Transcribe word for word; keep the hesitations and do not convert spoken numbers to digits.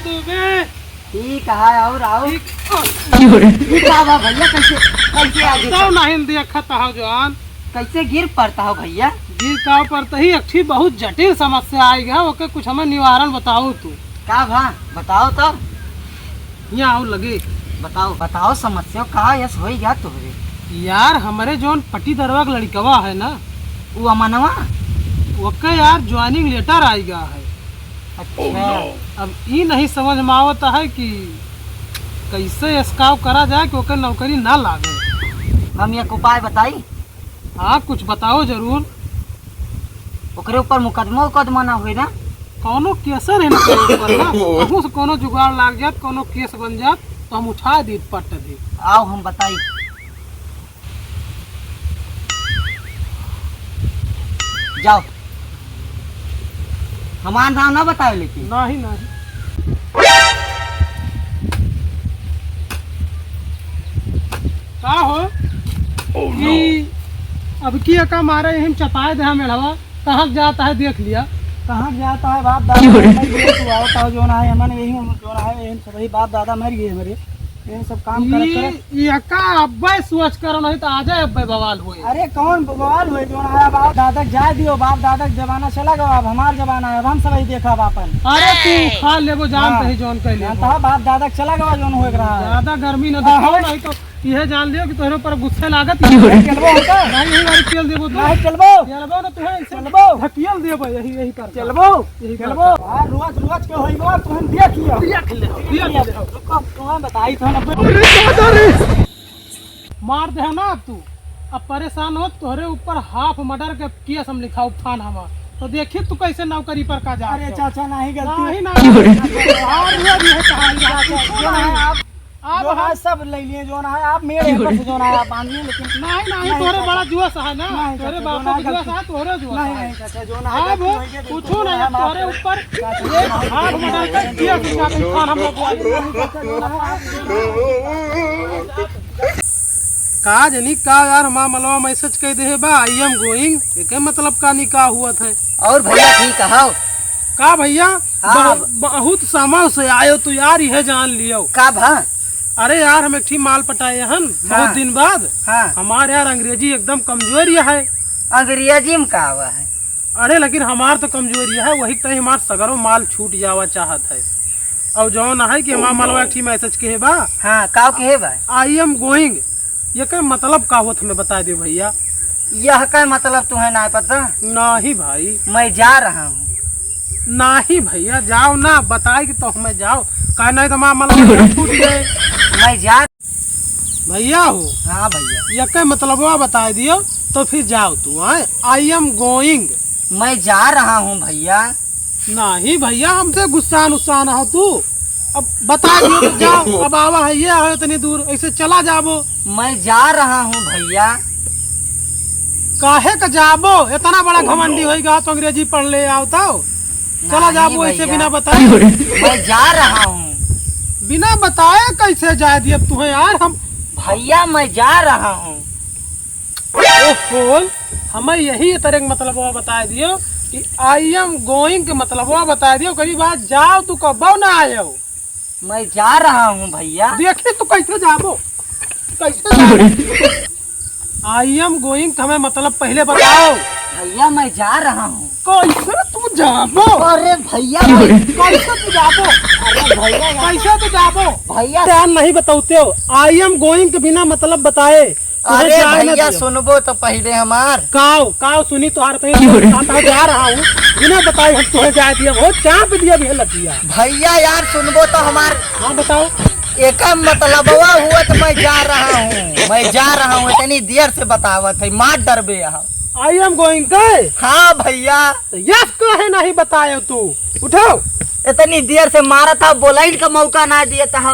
तू बे। ठीक है, और आओ। ठीक। ई का बा भैया, कैसे, कैसे आगे तो चल- नहीं देखत हो जवान। कैसे गिर पड़ता हो भैया? गिर का पड़ता ही, एक ठी बहुत जटिल समस्या आइ गया, ओके कुछ हमें निवारण बताओ तू। का भा, बताओ तो। यहाँ आओ लगे। बताओ, बताओ समस्या का, यस होई गया तोहरे? यार, हमरे जौन पटीदरवा के लड़कवा है ना, वो अमनवा? ओके यार, joining letter आइ गया है। अच्छा। अब ई नहीं समझ में आवत है कि कैसे एसकाव करा जाए कि ओकर नौकरी ना लागे। हम एक उपाय बताई? हाँ, कुछ बताओ जरूर। ओकरे ऊपर मुकदमा उकदमा ना होई ना? कौनो केस है ना ओकरे ऊपर ना। कहूँ से कौनो जुगाड़ लाग जात, कौनो केस बन जात, तो हम उठा दी, पट दी। आओ, हम बताई। जाओ, हमार नाम ना बताओ लेकिन। नहीं, नहीं। का हो? Oh, no। ई अब की एका मारे यही में चपाए देहा मेढ़वा, कहाँ जाता है देख लिया। कहाँ जाता है बाप दादा, क्यों रे? मर गए, तू आओ, आओ, जो ना है, हमन यही, जो ना है, यही सब, वही बाप दादा मर गए हमारे। ये सब काम करत ई, करत। ई का अब्बे सोच करो, नहीं तो आ जाए अब्बे बवाल होए। अरे कौन बवाल होए, जो ना है बाप दादा के जाए दियो, बाप दादा के जमाना चला गवा, अब हमार जमाना है, अब हम सब ही देखब आपन। अरे तू खा लेबो जान हाँ। कहीं जौन कह लेबो। जानता है बाप दादा के चला गवा जौन होए के रहा है। ज्यादा गर्मी न हाँ, दिखाओ, हाँ। नहीं तो यह जान लियो कि तोहरे ऊपर गुस्से लागत ही। नहीं चलबो हमका। नहीं, यही बार चल देबो तू। नहीं चलबो। चलबो ना तू है, चलबो। ढकियल देबो यही, यही पर। चलबो। यही चलबो। बात। आ, रोज, रोज के होई बात, तुम देख लियो। देख ले, देख ले। रुको, तुम्हें बताई तो ना। अरे दादा रे। मार दे ना अब तू। अब परेशान हो, तोहरे ऊपर half murder के केस हम लिखाऊ थाना में। तो देखी तू कैसे नौकरी पर का जा। अरे चाचा, नहीं गलती। नहीं, नहीं। और ये भी है कहानी। चाचा, जो ना है आप आप जो हम है सब ले लिए, जो ना है आप मेरे ऊपर से जो ना है आप बांध लिए, लेकिन नहीं, नहीं, नहीं, तोरे चाचा। बड़ा जुआ सा है ना, नहीं, तोरे चाचा, बाप जो ना है का जुआ गलती। सा, तोरे जुआ सा नहीं, है। नहीं, चाचा, जो ना है अब गलती हो गई, कुछ बिल्कुल नहीं जो है, है, माफ तोरे कर। ऊपर चाचा, ये जो ना है, हाथ में डाल कर दिया, तुम जाके खान हम लोग को। नहीं, चाचा, जो ना है आप का जनी का यार, हमार मलवा message कह दे बा, "I am going", एके मतलब का निकाह हुआ था? और भैया ठीक हो? का भैया? हाँ। बहु-, बहुत समय से आयो तू यार, यह जान लियो। का भा? अरे यार, हम एक ठी माल पटाए हन, बहुत हाँ। दिन बाद। हाँ। हमार यार अंग्रेजी एकदम कमजोर है। अंग्रेजी में का आवा है? अरे लेकिन हमार तो कमजोरी है, वही तई हमार सगरो माल छूट जावा चाहत है। और जौन है कि हमार मलवा एक ठी message कहे बा। हाँ, का कहे बा? "I am going", ये का मतलब का होत हमें बता दे भैया। यह का मतलब तुम्हें ना पता? नहीं भाई। मैं जा रहा हूँ। नहीं भैया, जाओ ना, बताए कि तो हमें जाओ, काहे नहीं तो हमार मलवा छूट जाए। मैं जा भैया हो। हाँ भैया। यके मतलबवा बताए दियो, तो फिर जाओ तू, आए, "I am going"। मैं जा रहा हूँ भैया। नहीं भैया, हमसे गुस्सा नुस्सा ना हो तू। अब बता दियो तो जाओ, अब आवा है, ये आवे इतनी दूर, ऐसे चला जाबो। मैं जा रहा हूँ भैया। काहे का जाबो? इतना बड़ा घमंडी होई गा तो अंग्रेजी पढ़ ले आओ तो। चला नहीं जाबो ऐसे भैया। बिना बताए। मैं जा रहा हूँ। बिना बताए कैसे जाए दिए अब तुहे यार हम? भैया मैं जा रहा हूँ। ओहो, हमें यही तरह के मतलब वो बताए दियो कि "I am going" के मतलब वो बताए दियो, कई बात जाओ तू कब्बो ना आयो। मैं जा रहा हूँ भैया। देखी तू कैसे जाबो, कैसे जाबो? "I am going" का हमें मतलब पहले बताओ। भैया मैं जा रहा हूँ। कैसे तू जाबो? अरे भैया, कैसे तू जाबो? अरे भैया यार। कैसे तू जाबो? भैया। ध्यान नहीं बताते हो, "I am going" के बिना मतलब बताए। अरे भैया, सुनबो तो पहिले हमार। काव, काव सुनी तोहार तई कहाँ जा रहा हूँ, बिना बताए हम तुहे जाए दिया, बहुत चाप दिया भी है लतिया। भैया यार, सुनबो तो हमार। हाँ, बताओ। एका मतलबवा हुआ तो मैं जा रहा हूँ, मैं जा रहा हूँ, इतनी देर से बतावत है, मार डरबे यहाँ। "I am going" के? हाँ भैया। तो यस काहे नहीं बताए तू? उठाओ। इतनी देर से मारा था, बोलाइन का मौका ना दिए तो हम